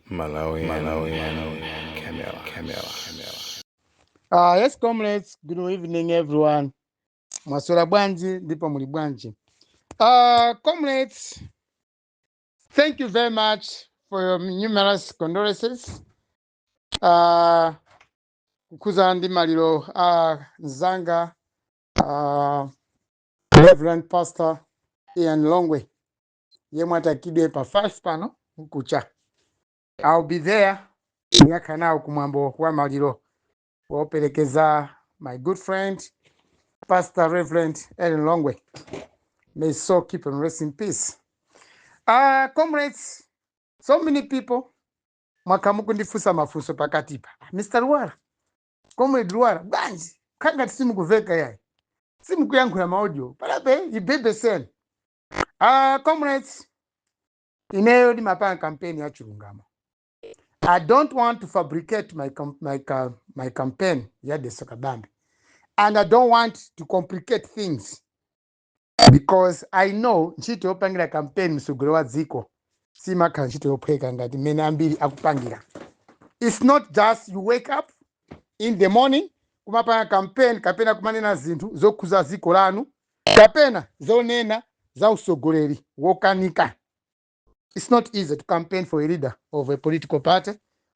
Malawi, Malawi, Camera, Camera, Camera. Yes, comrades, good evening, everyone. Mwaswera bwanji ndipo muli bwanji? Comrades, thank you very much for your numerous condolences. Kukhuza ndi maliro a mzanga Reverend Pastor Ian Longwe yemwe atakidwe pa 5 pano mkucha. I'll be there, ndikakhala nawo kumwambo wa maliro woperekeza my good friend Pastor Reverend Ellen Longwe. May his soul keep and rest in peace. Comrades, so many people mwakhala mukundifunsa mafunso pakatipa. "Mr. Luwara, Comrade Luwara, bwanji khangati simukuveka yayi, simukuyankhula ma audio palabe ibebeseni?" Comrades, ineyo ndimapanga campaign ya chilungamo. I don't want to fabricate my campaign ya Dalitso Kabambe. And I don't want to complicate things because I know ntchito yopangira campaign msogolo wa dziko simakhala ntchito yophweka ngati mmene ambiri akupangira. It's not just you wake up in the morning kumapanga campaign kapena kumanena zinthu zokhuza dziko lanu kapena zonena za usogoleri wokanika. It's not easy to campaign for a leader of a political party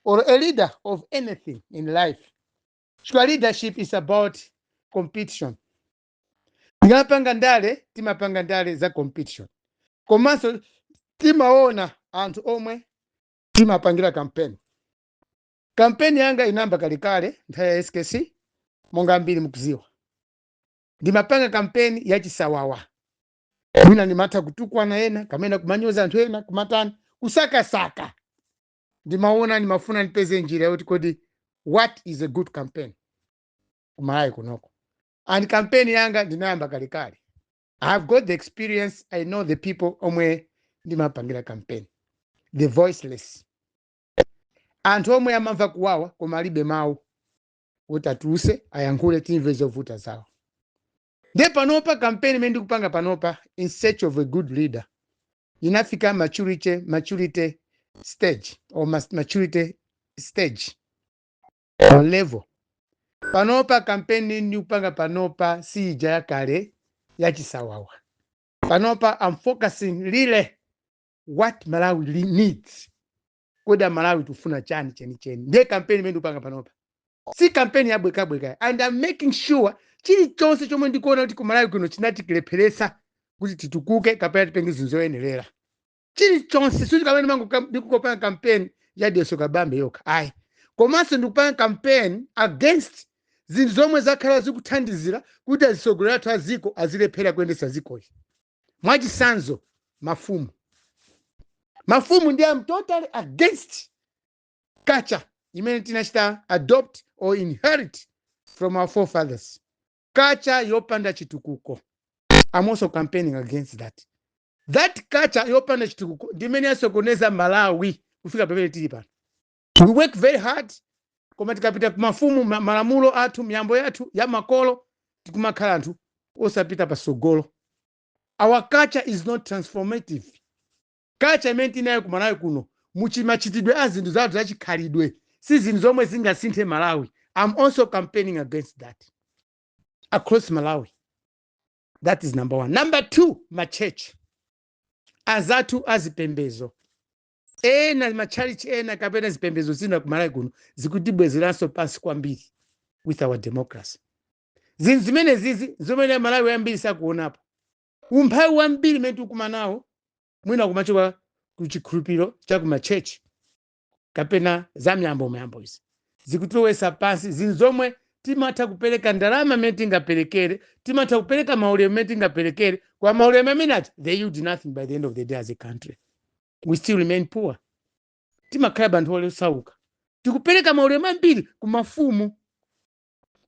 or a leader of anything in life. Sure, leadership is about competition. Timapanga ndale, timapanga ndale za competition. Komanso timaona anthu omwe timapangira campaign. Campaign yanga inayamba kalekale nthawi ya SKC, monga ambiri mukuziwa. Ndimapanga campaign ya chisawawa. Mwina ndimatha kutukwana ena, kamena kumanyoza anthu ena, kumatani, kusakasaka. Ndimaona ndimafuna ndipeze njira yoti kodi what is a good campaign kuMalawi kunoko. And campaign yanga ndinayamba kalekale. I've got the experience. I know the people omwe ndimapangira campaign, the voiceless, anthu omwe amamva kuwawa koma alibe mawu kuti atuluse, ayankhule, timve zovuta zawo. Ndiye panopa campaign imene ndikupanga panopa in search of a good leader inafika maturity stage or maturity stage or level. Panopa campaign ndikupanga panopa si ija yakale yachisawawa. Panopa I'm focusing really what Malawi needs. Kodi Malawi tufuna chani chenicheni? Ndiye campaign imene ndikupanga panopa si campaign yabwekabweka, and I'm making sure chilichonse chomwe ndikuona kuti kuMalawi kuno chinatikilepheresa kuti titukuke kapena tipenge zinthu zoyenerera, chilichonse. Suti kamene ndikukopanga campaign ya Dalitso Kabambe yokha, ayi, komanso ndikupanga campaign against zinthu zomwe zakhala zikuthandizira kuti atsogoleri athu a ziko azilephera kuyendetsa zikoyi. Mwachisanzo, mafumu. Mafumu ndi, am totally against culture imene tinachita adopt or inherit from our forefathers, culture yopanda chitukuko. I'm also campaigning against that culture yopanda chitukuko ndimene yasokoneza Malawi kufika pamene tili pano. We work very hard, koma tikapita kumafumu, malamulo athu, miyambo yathu ya makolo, tikumakhala anthu osapita pasogolo. Our culture is not transformative. Culture imene tinayo ku Malawi kuno muchimachitidwe a zinthu zathu zachikhalidwe si zinthu zomwe zingasinthe Malawi. I'm also campaigning against that across Malawi. That is number one. Number two, machechi azathu azipembezo ena, matchalichi ena kapena zipembedzo zina kuMalawi kuno zikutibwezeranso pansi kwambiri with our democracy. Zinthu zimene zizi zomwe Malawi ambiri sakuonapo, umphawi wambiri umene tikuma nawo mwina kumachoka ku chikhulupiriro cha kumachechi kapena za miyambo miyambo izi zikutilowesa pansi. Zinthu zomwe timatha kupereka ndalama imene tingaperekere, timatha kupereka maulemu imene tingaperekere kwa maulemu amene ati they yield nothing. By the end of the day, as a country we still remain poor. Timakhala banthu osauka. Tikupereka maulemu ambiri ku mafumu,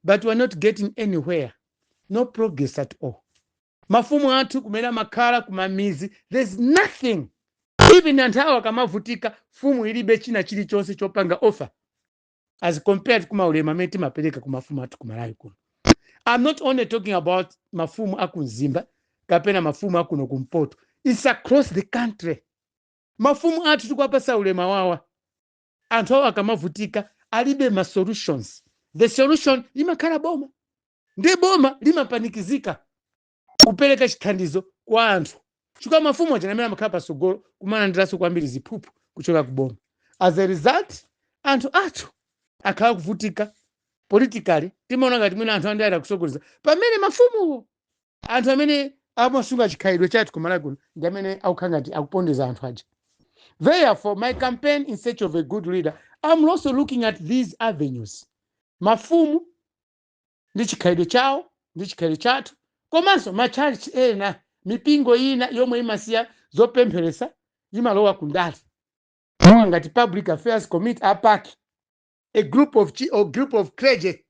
but we are not getting anywhere, no progress at all. Mafumu athu kumene amakhala kumamizi, there's nothing. Even anthu awo akamavutika, fumu ilibe china chilichonse chopanga offer as compared kumaulemu amene timapereka ku mafumu athu kuMalawi kuno. I'm not only talking about mafumu akumzimba kapena mafumu akuno kumpoto. It's across the country. Mafumu athu tikuwapasa ulemu awawa. Anthu awo akamavutika alibe ma solutions. The solution imakhala boma, ndi boma limapanikizika kupereka chithandizo kwa anthu chifukwa mafumu aja amene amakhala pasogolo kumalandiranso kwambiri ziphuphu kuchoka ku boma. As a result, anthu athu akhala kuvutika. Politically timaona ngati mwina anthu andayera kusogoleza, pamene mafumuwo, anthu amene amasunga chikhalidwe chathu kumalawi kuno, ndi amene akukhala ngati akupondeza anthu aja. Therefore, my campaign in search of a good leader, I'm also looking at these avenues: mafumu ndi chikhalidwe chawo ndi chikhalidwe chathu, komanso matchalichi ena, mipingo ina yomwe imasiya zopempheresa imalowa kundale, monga ngati Public Affairs Committee, APAC, a group of, or group of clergy,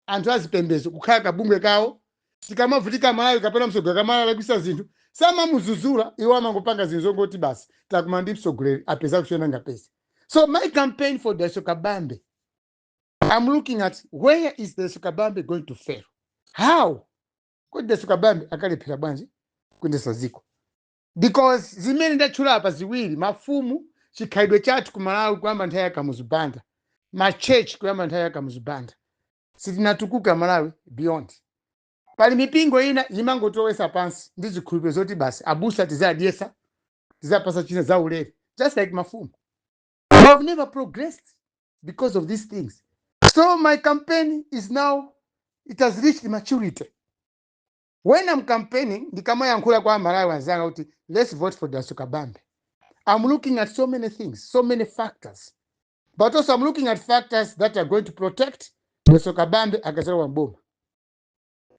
anthu azipembedzo kukhala kabungwe kawo. Tikamavutika Malawi kapena mtsogoleri akamalakwisa zinthu, samamuzuzula iwo, amangopanga zinthu zongoti basi, takumana ndi mtsogoleri apeza kuchena ngapeza. So my campaign for Dalitso Kabambe, I'm looking at where is Dalitso Kabambe going to fail, how kuti Dalitso Kabambe akalephera bwanji kuyendetsa dziko, because zimene ndatchula apa ziwiri, mafumu, chikhalidwe chathu ku Malawi kuyamba nthawi ya Kamuzu Banda, ma church kuyamba nthawi ya Kamuzu Banda, sitinatukuka Malawi beyond. Pali mipingo ina imangotowesa pansi ndi zikhulupiriro zoti basi, abusa tizadyesa, tizapasa china zaulere, just like mafumu. We have never progressed because of these things. So my campaign is now, it has reached maturity. When I'm campaigning, ndikamayankhula kwa Amalawi anzanga kuti let's vote for Dalitso Kabambe, I'm looking at so many things, so many factors, but also I'm looking at factors that are going to protect Dalitso Kabambe akazalowa mboma.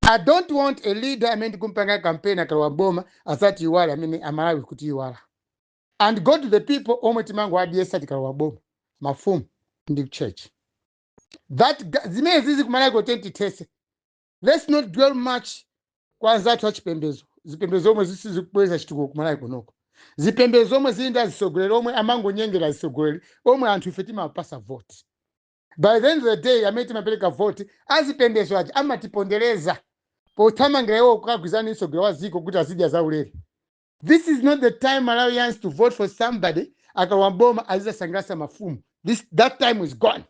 I don't want a leader amene ndikumpanga campaign, akalowa mboma asati iwala amene Amalawi kuti iwala and go to the people omwe timangoadyesa tikalowa boma, mafumu ndi church. That zimene zizi kumalawi kotentithese. Let's not dwell much kwa anzathu achipembedzo, zipembedzo zomwe zisizikubweza chitukuko kumalawi kunoko, zipembedzo zomwe zili ndi azitsogoleri omwe amangonyengera azitsogoleri omwe anthu ife timapasa vote. By the end of the day, amene timapereka vote, azipembedzo aja amatipondereza pothamangira iwo kukagwizana mtsogoleri wa dziko kuti azidya zaulere. This is not the time, Malawians, to vote for somebody akalowa mboma azizasangalatsa mafumu. That time is gone.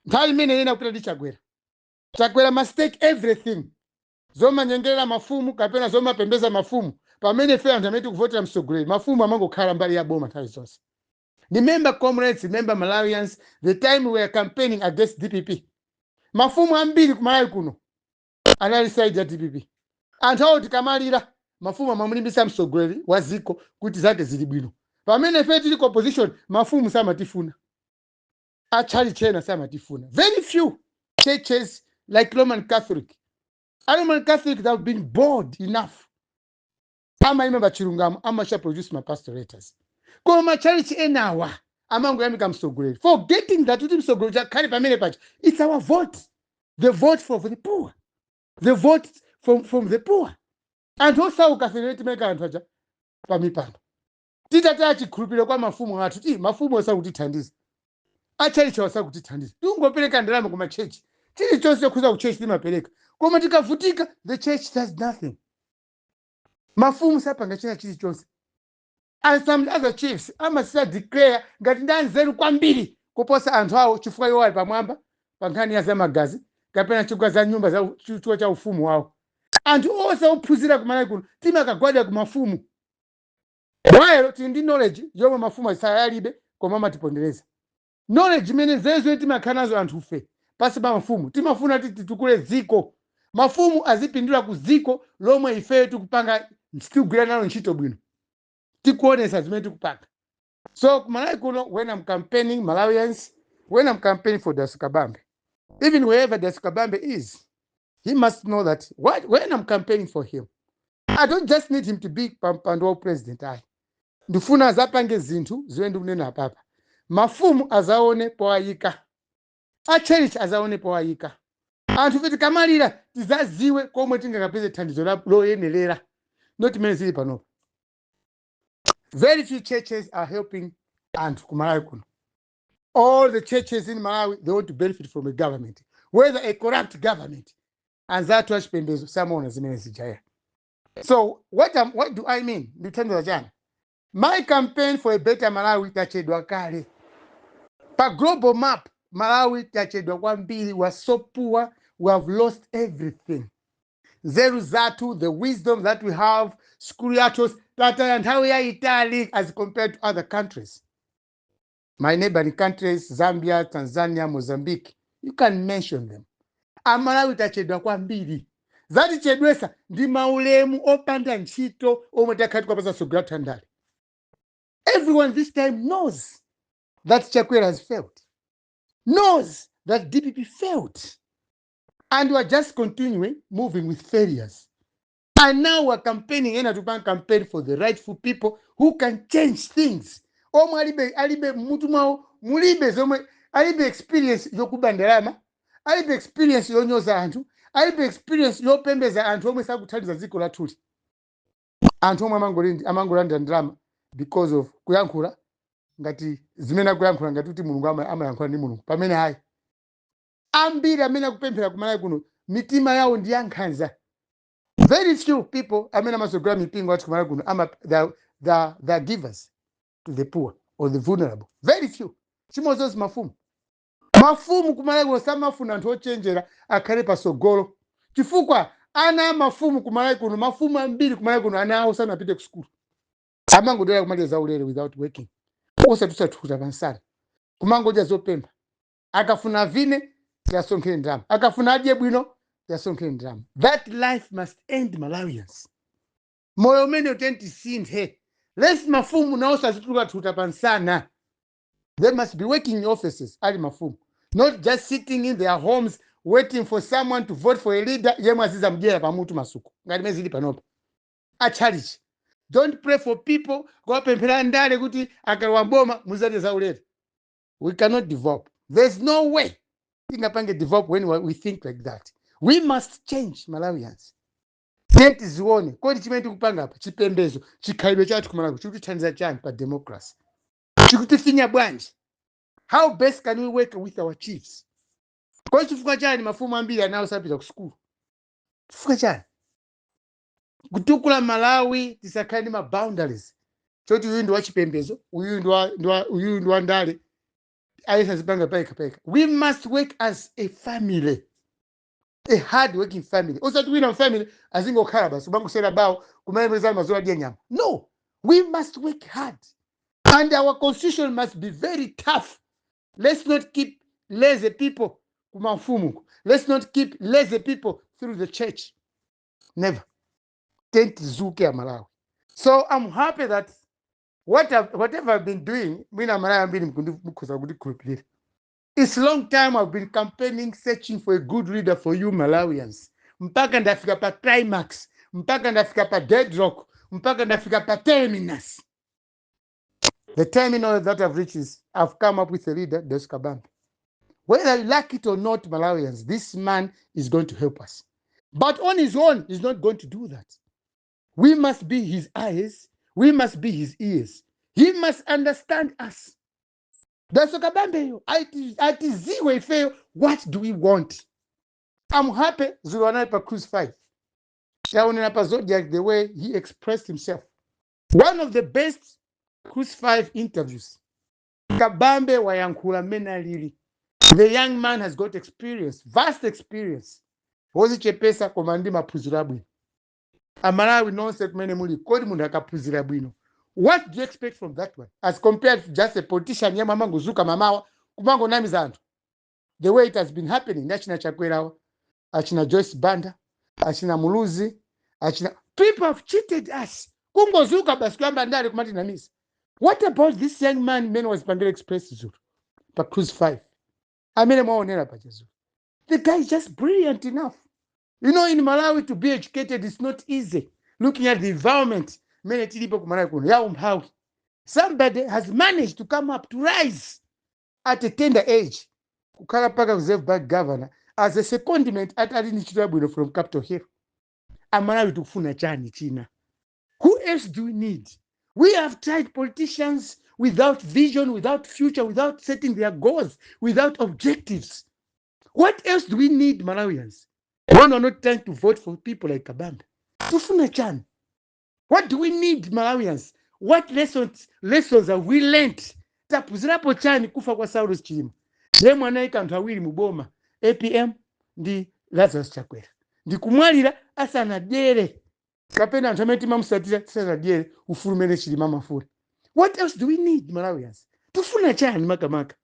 Nthawi imene ina kupita ndi Chakwera. Chakwera must take everything zomanyengerera mafumu kapena zomapembeza mafumu, pamene ife anthu amene tikuvotera mtsogoleri, mafumu amangokhala mbali ya boma nthawi zonse. Remember, comrades, remember, Malawians, the time we were campaigning against DPP, mafumu ambiri kumalawi kuno anali side ya DPP. Anthu awo tikamalira, mafumu amamulimbisa mtsogoleri wa ziko kuti zake zili bwino, pamene ife tili ku opposition, mafumu samatifuna, achali chena samatifuna. Very few churches like Roman Catholic, a Roman Catholic that have been bored enough, amayima pachilungamo, amacha produce ma pastorators, koma machalichi enawa amangoyamika mtsogoleri, forgetting that kuti mtsogoleri chakhale pamene pacha, it's our vote, the vote for the poor, the vote from the poor. Anthu osauka fenere timayika anthu aja pamipando. Titataya chikhulupiriro kwa mafumu athu, ti mafumu osakutithandiza, achalichi osakutithandiza, tingopereka ndalama kuma church, chilichonse chokhuza ku church timapereka, koma tikavutika the church does nothing. Mafumu sapanga china chilichonse, and some other chiefs amasisa declare ngati ndi anzeru kwambiri kuposa anthu awo chifukwa iwo ali pamwamba pa nkhani ya zamagazi kapena chifukwa za nyumba za chifukwa cha ufumu wawo. Anthu onse ophunzira kumalawi kuno timakagwadira ku mafumu, while tili ndi knowledge yomwe mafumu asayalibe, koma amatipondereza. Knowledge imene nzeru zimene timakhala nazo anthufe pasi pa mafumu, timafuna kuti titukule dziko, mafumu azipindula ku dziko lomwe ife tikupanga, tikugwira nalo ntchito bwino, tikuonesa zimene tikupanga. So kumalawi kuno, when I'm campaigning, Malawians, when I'm campaigning for Dalitso Kabambe, even wherever Dalitso Kabambe is, he must know that when I'm campaigning for him, I don't just need him to be pampando wa president, ayi. Ndifuna azapange zinthu zimene ndikunena apapa, mafumu azaone powayika, achurch azaone powayika, anthu ife tikamalira tizaziwe komwe tingakapeze thandizo loyenerera, not imene zili panopa. Very few churches are helping anthu kumalawi kuno. All the churches in Malawi, they want to benefit from a government, whether a corrupt government. Anzathu achipembedzo samaona zimene zijaya. So what do I mean? Ndikuthandiza chani? My campaign for a better Malawi, tachedwa kale. Pa global map, Malawi tachedwa kwambiri. We are so poor, we have lost everything. Nzeru zathu, the wisdom that we have, skulu yathu, tataya nthawi yayitali as compared to other countries, my neighboring countries, Zambia, Tanzania, Mozambique, you can mention them. Amalawi tachedwa kwambiri. Zatichedwesa ndi maulemu opanda ntchito omwe takhala tikuwapatsa atsogoleri athu andale. Everyone this time knows that Chakwera has failed, knows that DPP failed, and we are just continuing moving with failures. And now we're campaigning, ena tupanga campaign for the rightful people who can change things, omwe alibe mutu mwawo mulibe zomwe, alibe experience yokuba ndalama, alibe experience yonyoza anthu, alibe experience yopembeza anthu omwe sakuthandiza dziko lathuli, anthu omwe amangolandira ndalama because of kuyankhula ngati zimene akuyankhula, ngati kuti Mulungu amayankhula ndi Mulungu, pamene hayi. Ambiri amene akupemphera kuMalawi kuno mitima yawo ndi yankhanza. Very few people amene amasogolera mipingo athu kuMalawi kuno they are givers to the poor or the vulnerable, very few. Chimodzimodzi mafumu. Mafumu kuMalawi kuno samafuna anthu ochenjera akhale pasogolo, chifukwa ana a mafumu kuMalawi kuno, mafumu ambiri kuMalawi kuno, ana awo sanapite ku sukulu, amangodera kumadya zaulere without working, osatutsa pansana, kumangodya zopempha. Akafuna vine, tiyasonkhere ndalama. Akafuna adye bwino, tiyasonkhere ndalama. That life must end, Malawians. Moyo umene tisinthe. Lesi mafumu nawo sazituluka thuta pansana. They must be working in offices ali mafumu, not just sitting in their homes waiting for someone to vote for a leader yemwe azizamudyera pamutu masuku ngati mene zili panopa. Achalichi, don't pray for people kuwapemphera ndale kuti akalowa mboma muzadya zaulere. We cannot develop. There's no way tingapange develop when we think like that. We must change, Malawians. Tiye tizione, kodi chimene tikupanga apa, chipembezo, chikhalidwe chathu kuMalawi, chikutithandiza chani pa democracy? Chikutifinya bwanji? How best can we work with our chiefs? Kodi chifukwa chani mafumu ambiri anawo sapita ku sukulu? Chifukwa chani? Kutukula Malawi, tisakhale ndi ma boundaries choti uyu ndi wachipembezo, uyu ndi wa ndale, ayesazipanga paika paika. We must work as a family, a hard working family, osati wina family azingokhala basi kumangosera bawo, kumayembeza mazuwa, adye nyama. No, we must work hard and our constitution must be very tough. Let's not keep lazy people kumamfumu. Let's not keep lazy people through the church, never. Tentizuke Amalawi. So I'm happy that whatever I've been doing, mwina Amalawi ambiri mukhoza kundikhulupirira. It's long time I've been campaigning, searching for a good leader for you Malawians, mpaka ndafika pa climax, mpaka ndafika pa deadlock, mpaka ndafika pa terminus. The terminal that I've reached is I've come up with a leader, Dalitso Kabambe. Whether you like it or not, Malawians, this man is going to help us, but on his own he's not going to do that. We must be his eyes, we must be his ears. He must understand us. Dalitso Kabambeyo atiziwe ifeyo. What do we want? I'm happy zulo anali pa Cruise 5, taonera pa Zodiak the way he expressed himself. One of the best Cruise 5 interviews. Kabambe wayankhula mmene alili. The young man has got experience, vast experience, wozichepesa koma ndi maphunziro abwino. Amalawi nonse kumene muli, kodi munthu akaphunzira bwino, what do you expect from that one as compared to just a politician yemwe amangozuka mamawa kumangonamiza anthu, the way it has been happening ndi achina Chakwerawa, achina Joyce Banda, achina Muluzi, achina... People have cheated us. Kungozuka basi kuyamba ndale kumatinamiza. What about this young man mmene wazipangira express zulo pa Cruise 5, amene mwaonera pachazulo? The guy is just brilliant enough. In Malawi, to be educated is not easy, looking at the environment mmene tilipo kuMalawi kuno ya umphawi. Somebody has managed to come up, to rise at a tender age, kukhala mpaka Reserve Bank governor as a secondment, atali ndi ntchito yabwino from Capitol Hill. Amalawi, tikufuna chani china? Who else do we need? We have tried politicians without vision, without future, without setting their goals, without objectives. What else do we need, Malawians, when we're not trying to vote for people like Kabambe? Tifuna chani? What do we need, Malawians? What lessons have we learned? Taphunzirapo chani kufa kwa Saulos Chilima, yemwe anayika anthu awiri mu boma, APM ndi Lazarus Chakwera, ndikumwalira asanadyere, kapena anthu amene timamusatira tisanadyere ufulu umene Chilima amafuna? What else do we need, Malawians? Tifuna chani makamaka?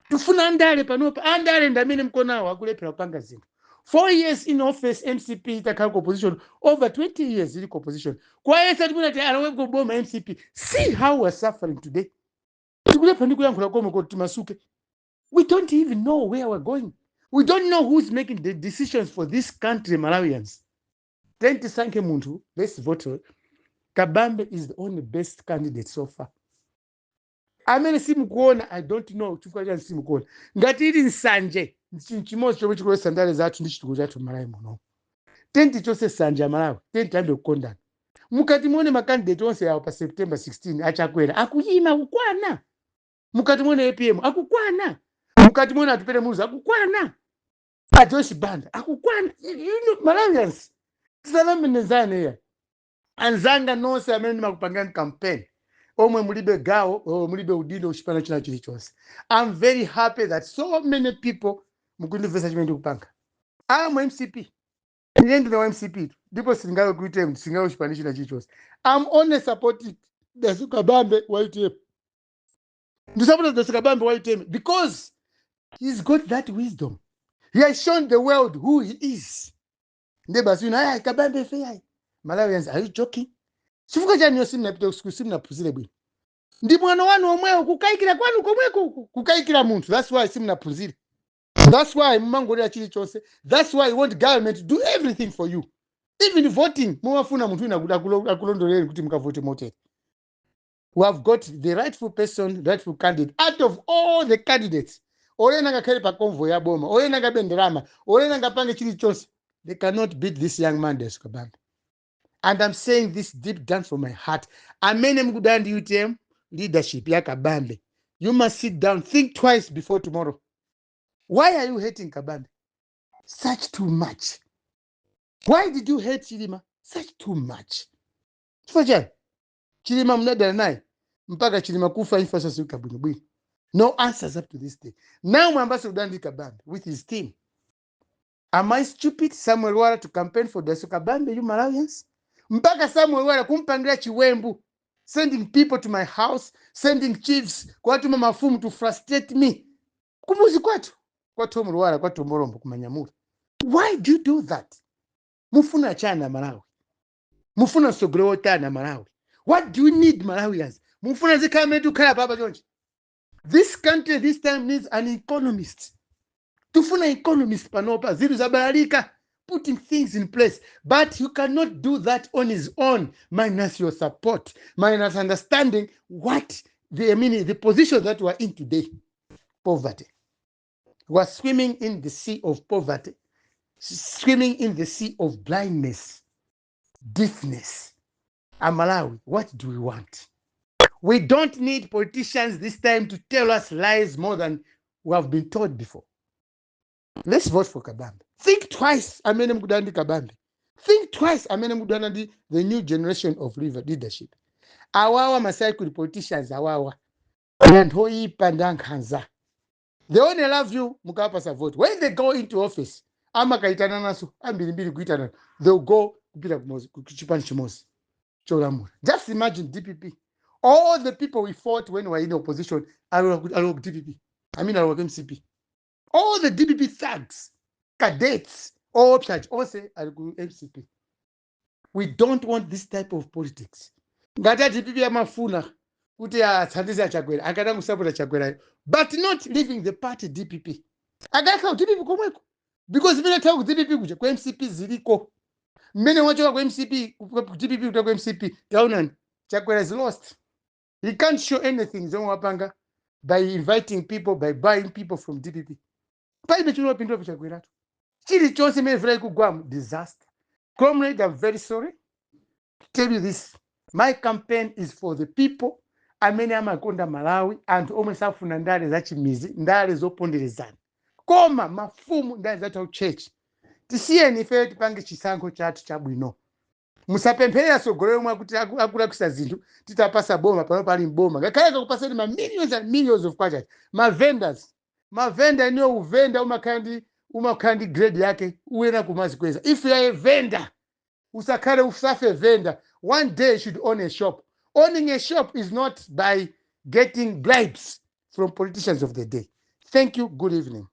Tifuna andale panopa, andale ndi amene mkonawo akulephera kupanga zinthu. 4 years in office, MCP itakhala ku opposition over 20 years, ili ku opposition kwayesa tikunati alowe kuboma MCP. See how we're suffering today. Tikulepha ndi kuyankhula komwe kuti timasuke. We don't even know where we're going. We don't know who's making the decisions for this country. Malawians, then tisankhe munthu. Let's vote. Kabambe is the only best candidate so far amene simukuona. I don't know chifukwa chani simukuona. Ngati ili nsanje, chinthu chimodzi chomwe chikulowetsa ndale zathu ndi chitukuko chathu m'Malawi muno. Tenti chonse nsanje ya Malawi, tenti tiyambe kukondana. Mukati muone ma candidate onse awo pa September 16, aChakwera akuyima, akukwana. Mukati muone APM, akukwana. Mukati muone Atupele Muluzi, akukwana. A Joyce Banda akukwana. Malawians, tisanamenezane ya anzanga nonse amene ndimakupangani campaign, omwe mulibe gawo omwe mulibe udindo kuchipana china chilichonse, I'm very happy that so many people mukundimvetsa chimene ndikupanga. I'm MCP, ine ndine wa MCP tu, ndipo sindingawe ku UTM, sindingawe chipani china chilichonse. I'm only supporting Dalitso Kabambe wa UTM. Ndisapota Dalitso Kabambe wa UTM because he's got that wisdom. He has shown the world who he is. Nde basi wina ayi Kabambe fe ayi. Malawians, are you joking? Chifukwa chani simunapita ku school, simunaphunzire bwino? Ndi mwana wanu omwewo, kukayikira kwanu komweko uku, kukayikira munthu. That's why simunaphunzire. That's why mumangolera chilichonse. That's why you want government to do everything for you, even voting. Mumafuna munthu wina kuti akulondolere kuti mukavote motere. We have got the rightful person, rightful candidate out of all the candidates. Olena ngakhale pa convoy ya boma, olena ngabe ndalama, olena ngapange chilichonse, they cannot beat this young man, Dalitso Kabambe. And I'm saying this deep down from my heart. Amene mukudana ndi UTM leadership ya Kabambe, you must sit down, think twice before tomorrow. Why are you hating Kabambe such too much? Why did you hate Chilima such too much? Chifukwa chani Chilima munadana naye mpaka Chilima kufa, imfa sasiwika bwinobwino? No answers up to this day. Now mwambaso kudana ndi Kabambe with his team. Am I stupid, Samuel Lwara, to campaign for Dalitso Kabambe? You Malawians, mpaka Samuel Lwara kumpangira chiwembu, sending people to my house, sending chiefs, kuwatuma mafumu to frustrate me kumuzi kwathu kwa Tom Lwara, kwa Tombolombo kumanyamula. Why do you do that? Mufuna chani Malawi? Mufuna msogolo wotani Malawi? What do you need, Malawians? Mufuna zikhala mmene tikukhala papa chonchi? This country this time needs an economist. Tufuna economist panopa. Zinthu zabalalika, putting things in place, but you cannot do that on his own minus your support, minus understanding what the, I mean, the position that we are in today. Poverty. We are swimming in the sea of poverty, swimming in the sea of blindness, deafness. Amalawi, what do we want? We don't need politicians this time to tell us lies more than we have been told before. Let's vote for Kabambe. Think twice amene mukudana ndi Kabambe. Think twice amene mukudana ndi the new generation of leadership. Awawa ma cycle politicians awawa ndi anthu oyipa ndi ankhanza. They only love you mukawapasa vote. When they go into office, amakayitana naso ambirimbiri kuitana, they'll go kupita kuchipani chimodzi cholamula. Just imagine DPP. All the people we fought when we were in opposition alowa ku DPP, I mean, alowa ku MCP. All the DPP thugs, cadets, all church onse ali ku MCP. We don't want this type of politics. Ngati a DPP amafuna kuti athandize aChakwera, akanangosapota Chakwerayo, but not leaving the party DPP. Akakhala ku DPP komweko, because imene athawa ku DPP kuja, ku MCP ziliko. Mmene wachoka ku MCP, ku DPP kuta ku MCP, taonani, Chakwera is lost. He can't show anything zomwe wapanga by inviting people, by buying people from DPP. Palibe chimene wapindula paChakweratu. Chilichonse imene vula ikugwamo, disaster. Comrade, I'm very sorry to tell you this. My campaign is for the people amene amakonda Malawi, anthu omwe safuna ndale zachimizi, ndale zoponderezana, koma mafumu, ndale zathu church. Tisiyeni ife tipange chisankho chathu chabwino. Musapempherera atsogoleri omwe akuti akulakwisa zinthu. Titapasa boma pano pali mboma, ngakhale akakupasani ma millions and millions of kwacha, ma vendors, mavenda iniyo, uvenda umakhala ndi grade yake, uyenera kumazikweza. If you are a vendor, usakhale, usafe vendor. One day you should own a shop. Owning a shop is not by getting bribes from politicians of the day. Thank you, good evening.